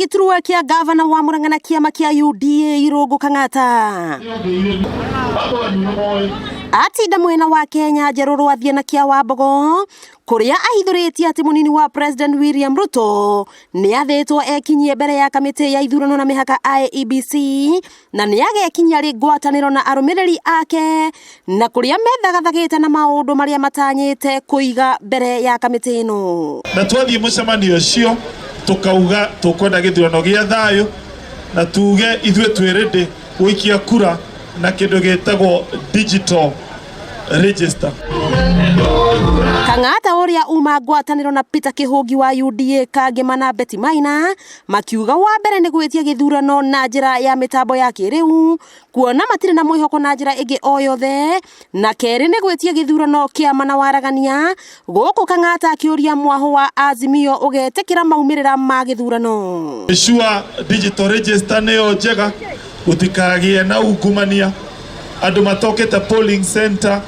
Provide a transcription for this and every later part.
gĩturwa kĩa gavana wa Murang'a na kĩama kĩa UDA Irũngũ Kang'ata. Atinda mwena wa Kenya Njerũ rwathiĩ na kĩa Wambogo kũrĩa ahithũrĩtie atĩ mũnini wa President William Ruto nĩ athĩtwo ekinyie mbere ya kamĩtĩ ya ithurano na mĩhaka IEBC na nĩ agekinyia rĩ ngwatanĩro na arũmĩrĩri ake na kũrĩa methagathagĩte na maũndũ marĩa matanyĩte kũiga mbere ya kamĩtĩ ĩno. Na twathiĩ mũcemanio ũcio tũkauga tũkwenda gĩthurano gĩa thayũ na tuge ithuĩ twĩ ready gũikia kura na kĩndũ gĩtagwo digital register. Kang'ata ũrĩa uma ngwatanĩro na Peter Kĩhũngi wa UDA Kangema na Betty Maina makiuga wa mbere nĩ gwĩtia gĩthurano na njĩra ya mĩtambo ya kĩrĩu kuona matirĩ na mwĩhoko na njĩra ĩngĩ o yothe, na kerĩ nĩ gwĩtia gĩthurano kĩama na waragania gũkũ Kang'ata akĩũria mwahũ wa Azimio ũgetĩkĩra maumĩrĩra ma gĩthurano. Sure, digital register nĩyo njega, gũtikagĩe na ungumania, andũ matokete polling center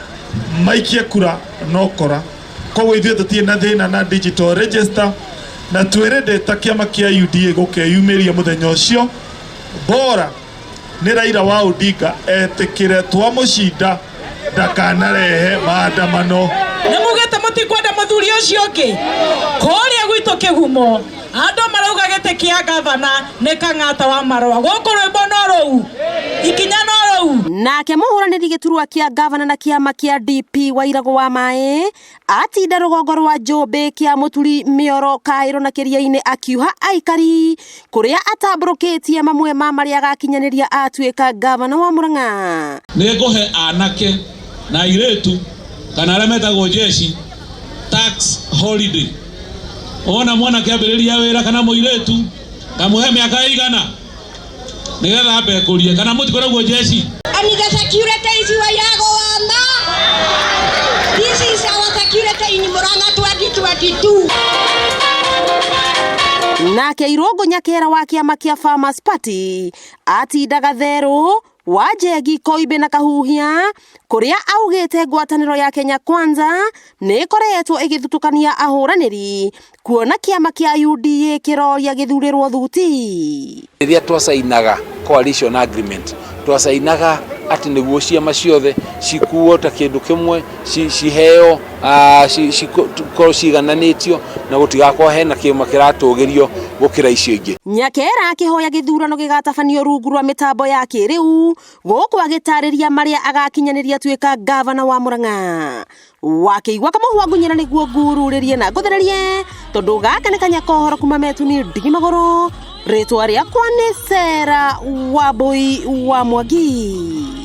maikie kura no kora. Koguo ithuĩ tũtirĩ na thĩna na digital register na twĩrĩndĩ ta kĩama kĩa UDA gũkeyumĩria mũthenya ũcio. Bora nĩ Raila wa Odinga etĩkĩre twamũcinda ndakanarehe maandamano. Nĩ mugĩte mũtikwenda mũthuri ũcio ũngĩ kũrĩa gwitũ kĩgumo andũ marauga gĩtĩ kĩa gavana nĩ Kang'ata wa Marũa gũkũ rwĩmbo no rũu ikinya no rũu. Nake mũhũranĩri gĩturwa kĩa gavana na kĩama kĩa DP Wairagũ wa Maĩ atinda rũgongo rwa Njũmbĩ kĩa Mũturi Mĩoro Kaĩrũ na Kĩria-inĩ akiuha aikari kũrĩa atambũrũkĩtie mamwe ma marĩa agakinyanĩria atuĩka gavana wa Murang'a. Nĩ ngũhe anake na airĩtu kana arĩa metagwo jeshi tax holiday. Wona mwanake ambĩrĩria wĩra kana mũirĩtu kamũhe mĩaka ĩigana nĩgetha ambe kũrie kana mũtikoragwo jeshi. And the security is Wairago Wama. This is our security in Murang'a 2022. Nake Irũngũ Nyakera wa kĩama kĩa Farmers Party atindaga therũ wa Njegi Koimbĩ na Kahuhia kũrĩa augĩte ngwatanĩro ya Kenya Kwanza nĩ ĩkoretwo ĩgĩthutũkania ahũranĩri kuona kĩama kĩa UDA kĩroria gĩthurĩrwo thuti. Rĩrĩa twacainaga coalition agreement, twacainaga atĩ nĩguo ciama ciothe cikuo ta kĩndũ kĩmwe, ciheo, cikorwo cigananĩtio na gũtigakorwo hena kĩama kĩratũgĩrio gũkĩra icio ingĩ. Nyakera akĩhoya gĩthurano gĩgatabanio rungu rwa mĩtambo ya kĩrĩu gũkũ agĩtarĩria marĩa agakinyanĩria atuĩka gavana wa Murang'a. Wakĩigua kamũhwa ngunyĩra nĩguo ngururĩrie na ngũthererie tondũ gaka nĩ kanya kohoro kuma metuni ndigi magũrũ. Rĩtwa rĩakwa nĩ Sarah Wambui wa Mwangi.